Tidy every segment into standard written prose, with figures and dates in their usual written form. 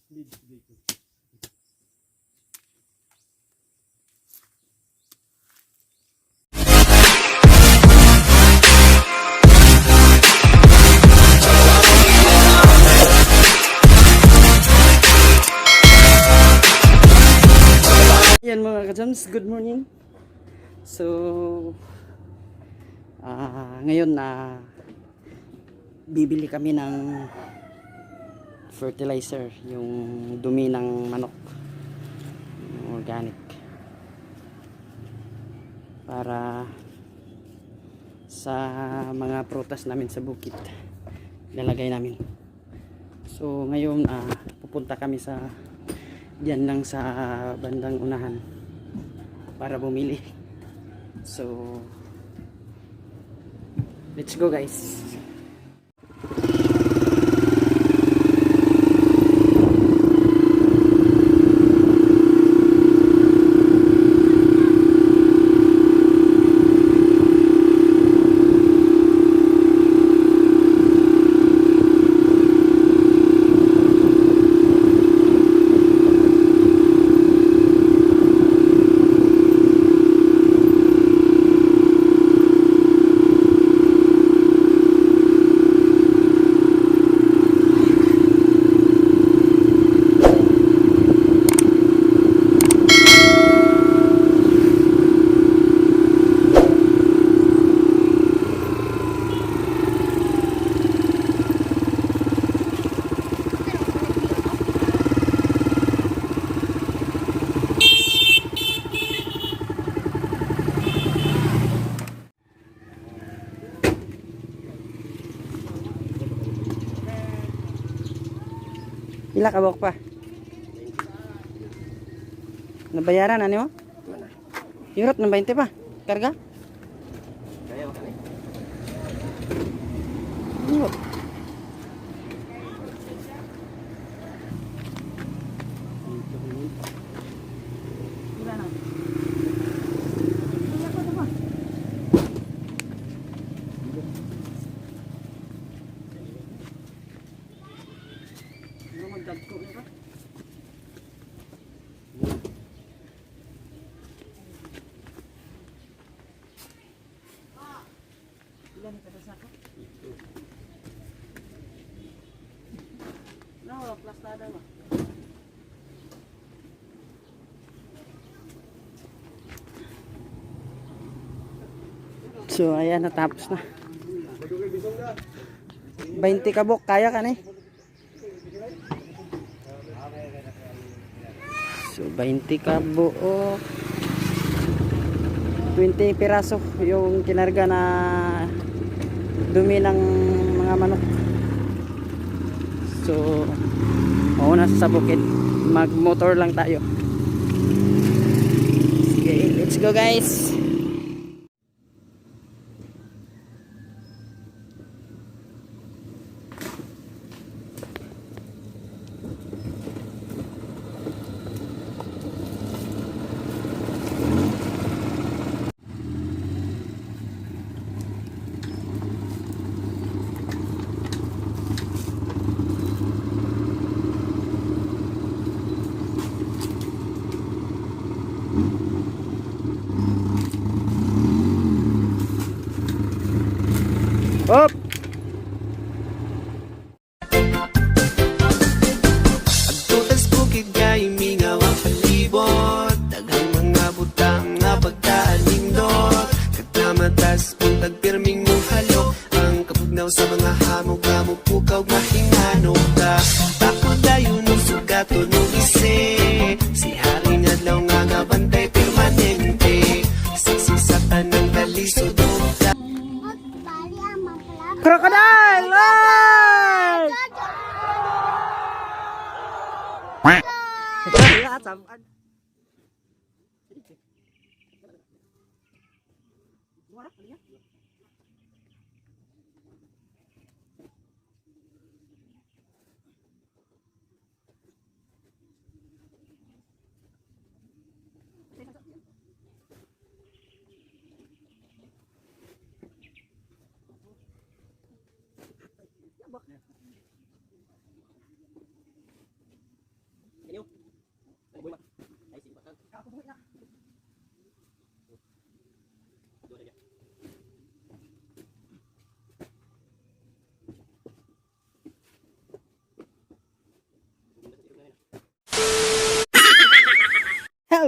Dito. Yan, mga kajams, good morning. So, ngayon na bibili kami ng fertilizer, yung dumi ng manok, yung organic. Para sa mga prutas namin sa bukid, lalagay namin. So, ngayon pupunta kami sa diyan lang sa bandang unahan para bumili. So, let's go, guys. Pila ka buok pa? Nabayaran ano mo? Yurot ng 20 pa. Karga? Kaya ba kani? Yurot. Pila na? Pila ko ba? Ano magdagko na ba? Ilan ka sa sako? No, plastada ba? So, ayan, natapos na. 20 kabok, kaya ka na eh. So, 20 kabuok. 20 piraso yung kinarga na dumi ng mga manok. So, mauna sa bukid. Mag-motor lang tayo. Sige, let's go, guys. Up! Agtutas bukid kay mingaw ang palibot. Daghang mga butang nga pagkaanindot. Kagkamatas untag pirming muhalok. Ang kapugnaw sa mga hamog nga mupukaw mahinganong ka. Bako dayon og sugaton og ise. Si Haring Adlaw nga gabantay permanente. Saksi sa tanang kalisod og Crocodile! Ay!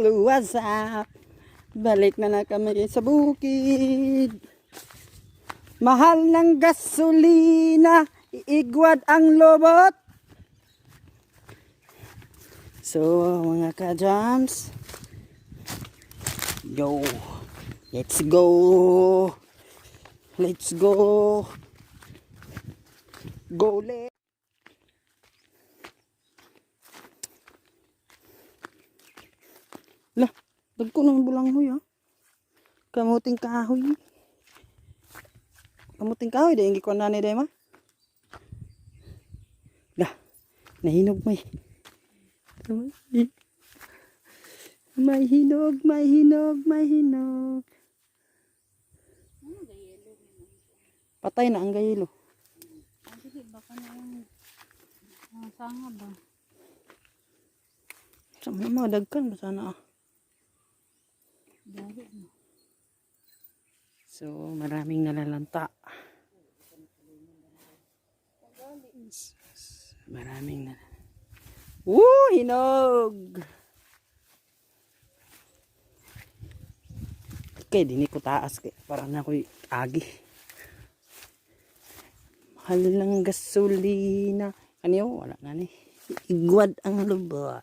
Hello, what's up? Balik na na kami sa bukid. Mahal ng gasolina, iigwad ang lobot. So, mga ka-jams, go. Let's go. Let's go. Go, le. Lah, dagko ng bulanghoy ha. Kamuting kahoy. Kamuting kahoy dahil gikuan na ni ma. Lah, nahinog may. May hinog, may hinog, may hinog. Patay na ang gayelo. Sige, baka na yung mga sanga ba? Sa mga mga dagkan ba sana ah. Dali na. So, maraming nalalanta. Maraming na. Woo! Hinog! Okay, dini ko taas kay para na ako'y agi. Mahal ng gasolina. Ano wala na ni. Igwad ang lubot.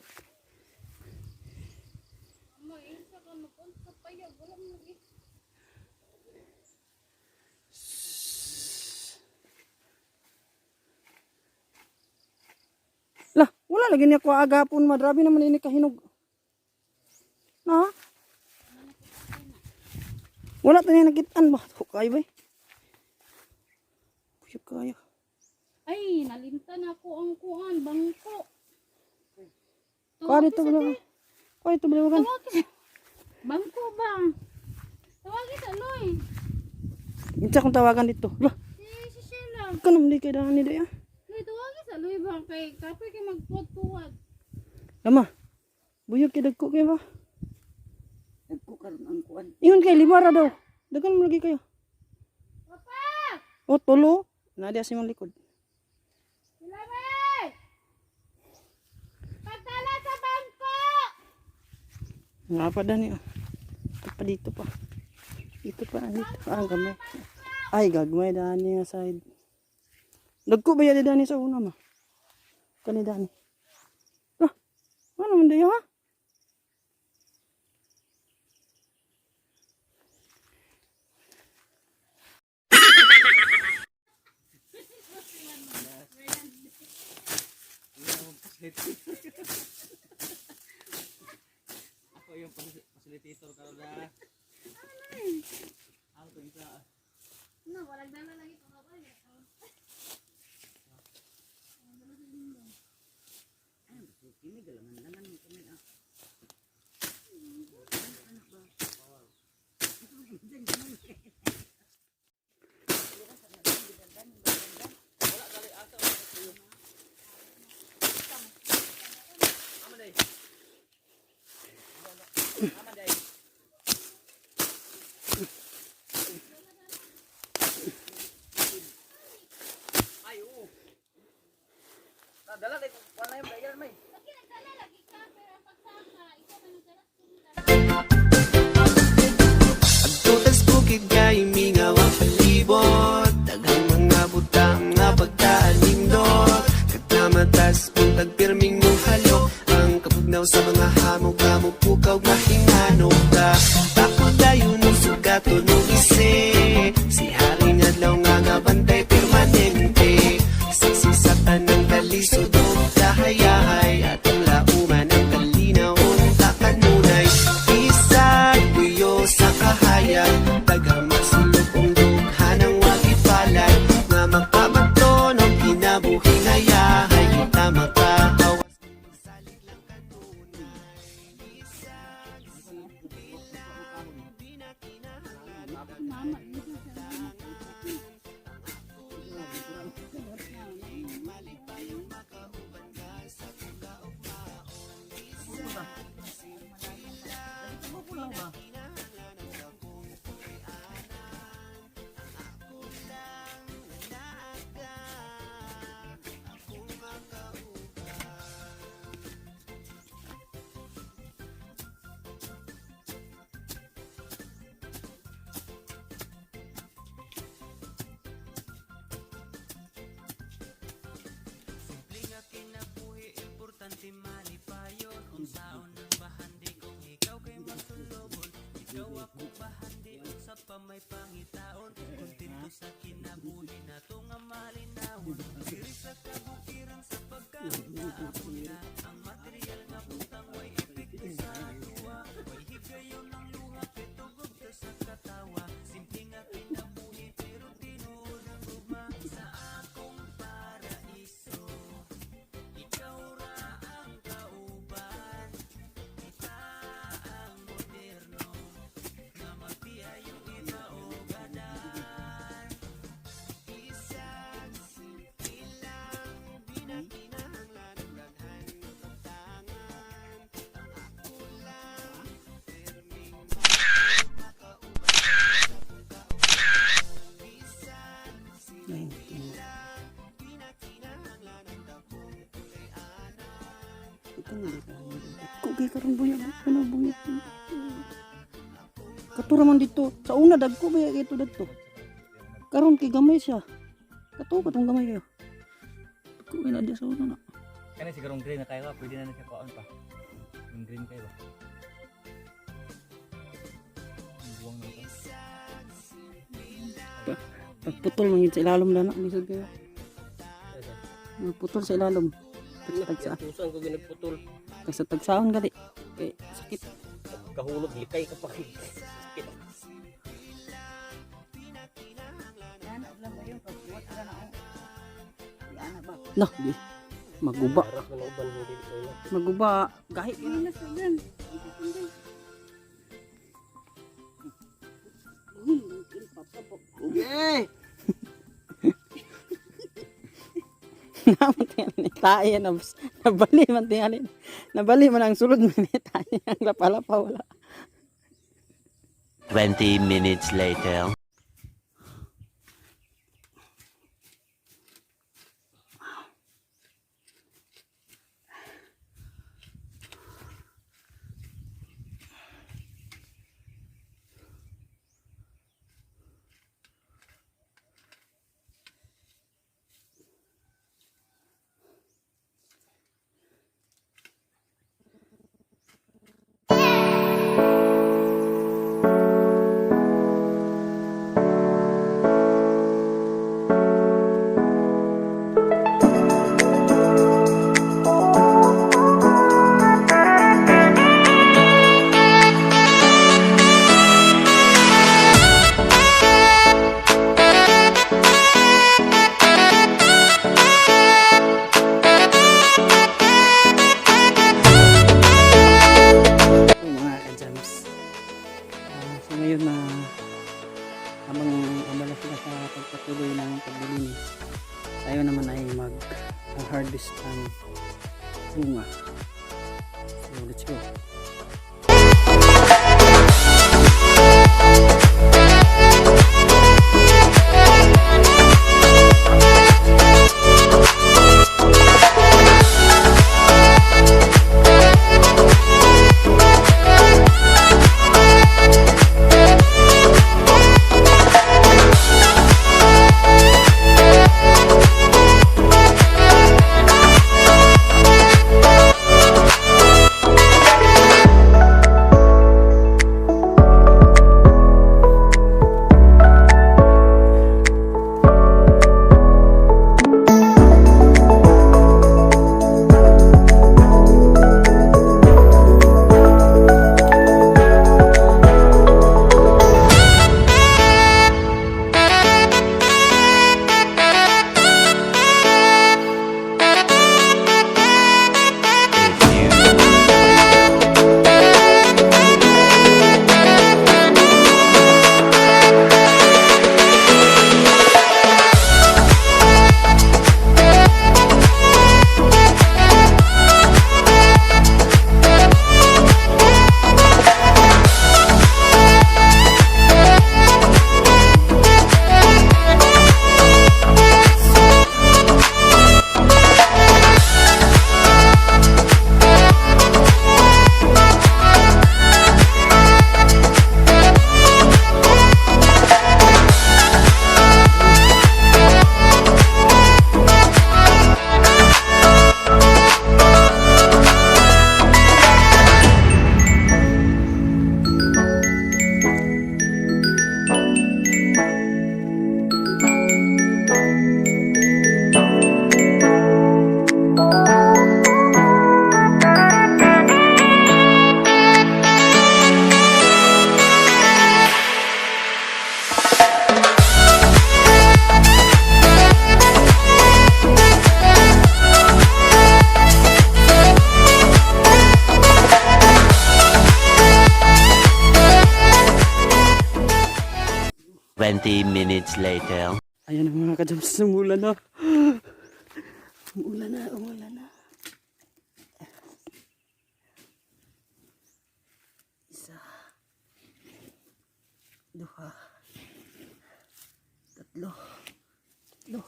Lah, wala lagi niya ko agapon, madrabi naman ini kahinog. Na? Wala ta niya nakitaan ba? Hukay ba? Kuyog kayo. Ay, nalimtan ako ang kuan, bangko. Kuha dito sa ba? Kuha dito ba? Tawag sa... Bangko ba? Tawagin sa Loy. Unsa kong tawagan dito? Lah, Si Sheila. kanam di kay dani di ah. Loy, tawagin sa Loy ba? Kay kapoy kay magpuwad-puwad. Lama. Buyog kay dagko kay ba? Nagko karon ang kuan. Ingon kay lima ra daw. Dagan mo lagi kayo. Papa! O tulo. Nadia sa imong likod. Sila May! Pagdala sa bangko! Nga pa dani ah. Ito pa dito pa. Dito pa dito. Ah, gamay. Ay, gagmay dani nga side. Dagko ba yan dani sa una ma? Kani dani. Ah, ano man dayo ha? Ako yung facilitator ka na. Ang ko isa. No, walang dala lagi ko kapal. Ay, oo. Dala kay wala yung bayan may. Lagi nagdala lagi ka, pero ang pagsaka, ikaw man nagdala sa kumita. Pagtutas bukid kay mingaw ang palibot. Daghang mga butang nga pagkaan nindot. Katamatas puntag pirming mong halok. Ang kapugnaw sa mga hamog hamog pukaw mahinganong ka. Bako dayon ng sugato nung ise. Si Haring Adlaw nga nga bantay permanente. Saksi sa tanang kalisod o kahayahay. Atong lauman ang kalinaw unta kanunay. Isag tuyo sa kahayag. Daghang masulok ang dughan ang wagipalad. Nga makabato ng kinabuhi nga yahay. Kita makahawas pagsalig lang kanunay. Isag bilang di na kinahanglan. Mama, dito sa mama. 19. Ito na dito. Kugay karon buya ano buya. Katura man dito. Sa una dagko ba ito dagto. Karon kay gamay siya. Kato katong gamay kayo. Dagko na diya sa una na. Kani sigurong green na kayo, pwede na na siya kuhaan pa. Yung green kayo ba? Yung buwang na ito. Pagputol man yun sa ilalom na na lisod kayo. Putol sa ilalom. Tagsa. Tusan ko ginagputol. Tagsa tagsaon gali. Kay sakit. Kahulog, likay ka pa. Sakit. Yan, lang ba yun? Pagbuhat ka na ako. Yan na ba? Nah, di. Maguba. Harap na uban, hindi ko na. Maguba. Gahi. Okay! Naman tingali ni tae na nabali man tingali. Nabali man ang sulod man ni tae ang lapa-lapa wala. 20 minutes later. Ito, mga ka-jams. So ngayon na habang abala sila sa pagpatuloy ng paglilinis, tayo naman ay mag-harvest ng bunga. So let's go. 20 minutes later. Ayan ang mga kajams, umulan na. Umulan na, umulan na. Isa. Duha. Tatlo. Tatlo.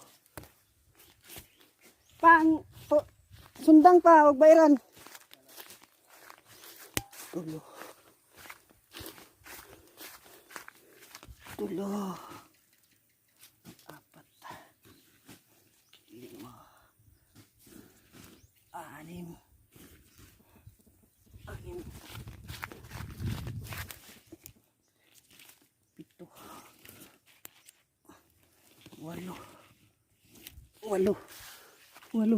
Pang, to, sundang pa, huwag bairan. Tulo. Tulo. Apat, lima, anim, anim, pito, walo, walo, walo,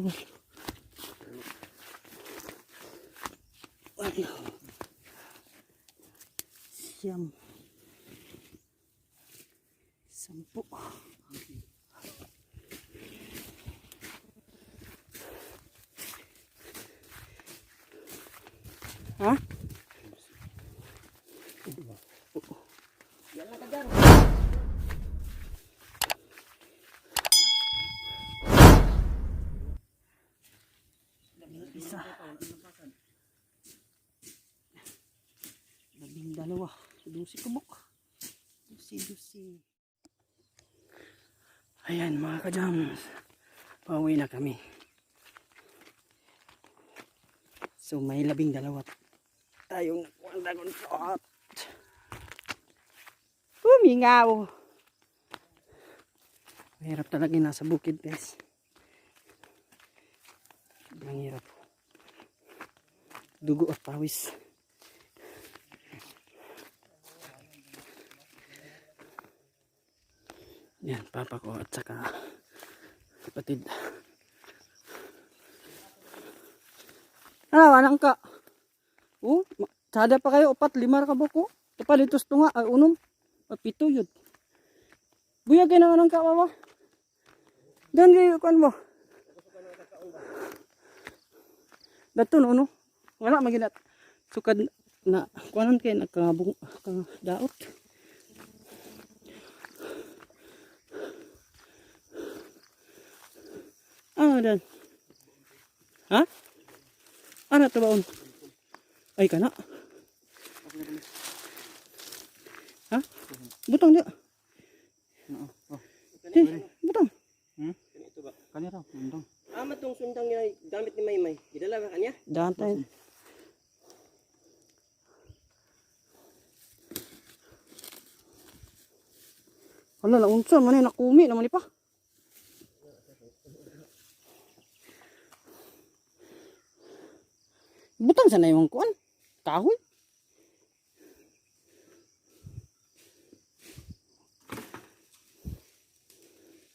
walo, siyam, 10. Ha? 11. 12. 12 kubok. 12, 12. Ayan mga kajams. Pauwi na kami. So may 12 tayong nakuha ang dragon fruit. Humingaw. Mahirap talaga yung nasa bukid, guys. Sobrang hirap. Dugo at pawis. Yan, papa ko at saka kapatid. Ah, anang ka. Oh, sada pa kayo, 4, 5 ra ka buko. Ito pa dito sa tunga, ay 6, ay 7 yun. Buyag kayo na anang ka, mama. Doon kayo, kuan mo. Dato no, no? Wala maginat. Sukad na, kuanon kayo, nagkabung, daot. Ah, dan. Ha? Ano ito baon? Ay, kana. Ha? Butang dia. Eh, butang. Kanya raw, sundang. Ama tong sundang niya gamit ni Maymay. Gidala ba kanya? Dahan tayo. Wala na, unsa man eh, nakumi naman ni pa. Butang sa na yung kuan. Kahoy.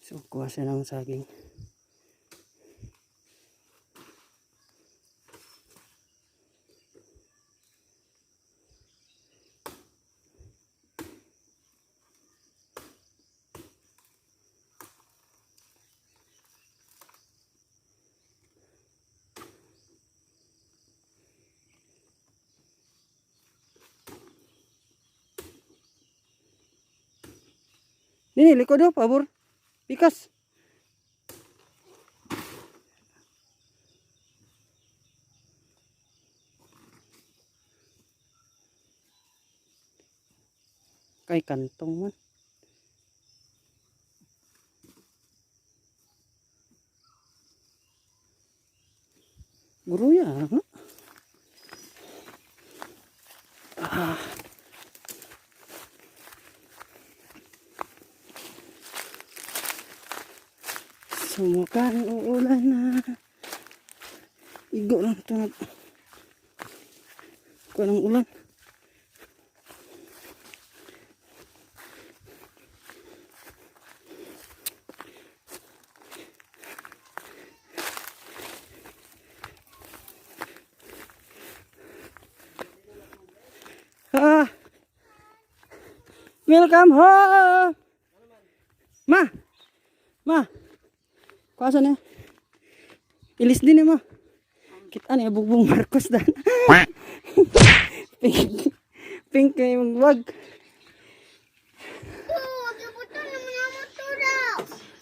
So, kuha siya ng saging. Nini, likod do, pabor. Pikas. Kay kantong man. Guruya, ano? Ah. Sumukan uulan na. Igo lang ito. Kuha ng ulan. Ah. Welcome home. Ma. Ma. Kuasa na. Ilis din eh, ma. Kita ni Bugbong Marcos dan. Pink. Pink kayo magwag. Oh,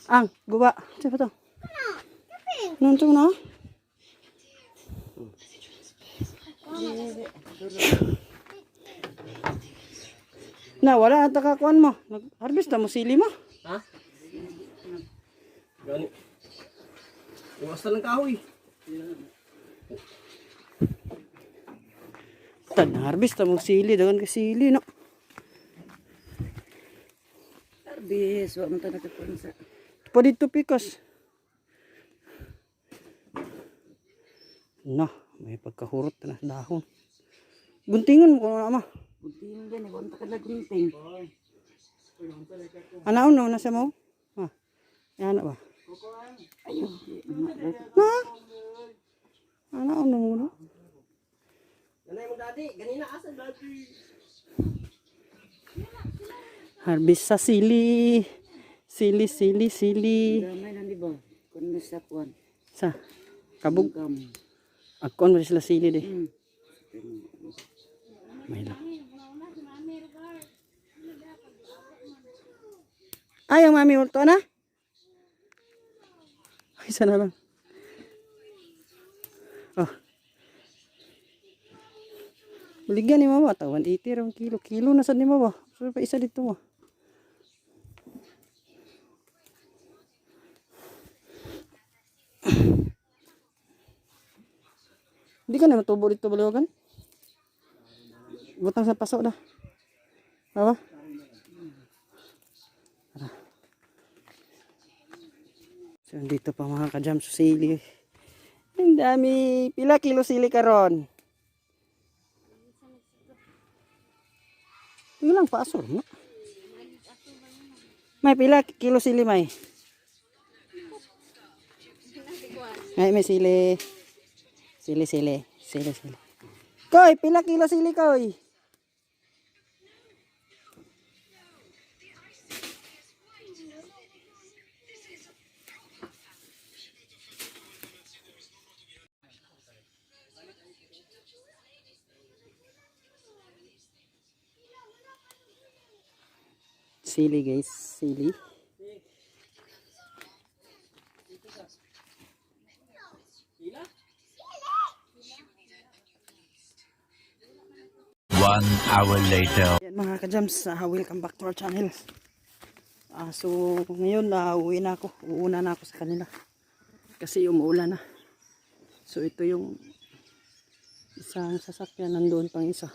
Ang, guba. Siya pa to. Nanto na? Na, wala ata kakuan mo. Nag-harvest na mo sili mo. Ha? Gani. Bukas na lang kahoy. Tad, harvest na mo sili. Dagan ka sili, no? Arbis, wa man ta nakakuan sa. Pa dito pikas. Na, may pagkahurot na dahon. Guntingon mo kuno na ma. Gunting gani, wa man ta kalagunting. Anaon no nasa mo? Ha. Ana ba? Ayo. Na. Anaon no mo no? Nanay mo daddy, ganina asa daddy. Harvest sa sili. Sili, sili, sili. Gamay na di ba? Kun na sa kuan. Sa kabog. Gam. Akon mo sila sili de. May lang. Ay, ang mami ulto na. Ay, sana lang. Oh. Baligyan ni mama. Ta, 180 ra ang kilo. Kilo na sad ni mama. So, pa isa dito mo. Hindi ka na matubo dito baliwagan. Butang sa paso na. Ba? Tara. So, dito pa mga kajam sa sili. Ang dami. Pila kilo sili karon? Ilang paso no? May pila kilo sili may. May sili. Sili, sili. Sili, sili. Koy, pila kilo sili, koy? Sili, guys. Sili. One hour later. Yan mga kajams, welcome back to our channel. So ngayon uwi na ako, uuna na ako sa kanila. Kasi umuulan na. So ito yung isang sasakyan, nandoon pang isa.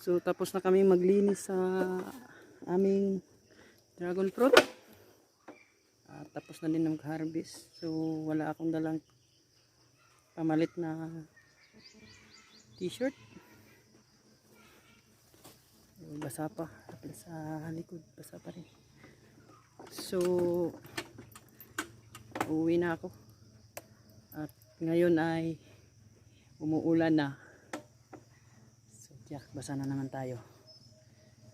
So tapos na kami maglinis sa aming dragon fruit. Tapos na din mag-harvest. So wala akong dalang pamalit na t-shirt. Basa pa. Sa likod, basa pa rin. So, uwi na ako. At ngayon ay umuulan na. So, tiyak, basa na naman tayo.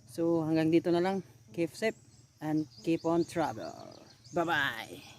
So, hanggang dito na lang. Keep safe and keep on travel. Bye-bye!